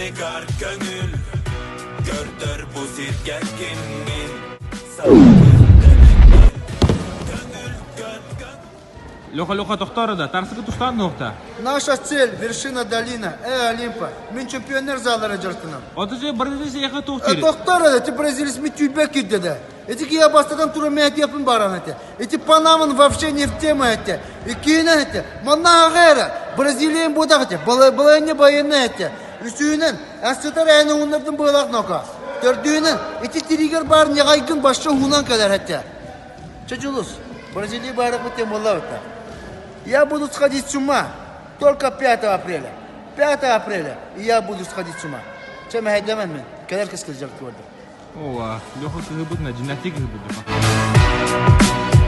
Тыгар көҥүл Көрдөр бу сиргэ киммин Леха, Леха, тохтоор да, тарсыгы тустаан нуохта. Наша цель – вершина долина, э, Олимпа. Мин чемпионер заллара дьарыктанам. Отучу бразилец яха туох Тохтоор да, ти бразилец ми түйбек кирде да. Эти я бастадан тура мэтиэпин баран эти. Эти Панаман вообще не в тему эти. Иккиһинэн эти. Манна аҕа Бразилиян буотах эти. Балайны байыны эти. Үсүүнэн, астытар ээни ууннардын быылаах нока. Төрдүүнэн, ити тиригер бар ньаҕайгын башша уунан кэлэр эти. Чачулус, Бразилия байрак тем была Я буду сходить с ума только 5 апреля. 5 апреля, и я буду сходить с ума. Чем я мен? Кэлэр кэскил дьарыктыыр. Ооба, Леха кыһыбыт, дьиннээхтии кыһыбыт Леха.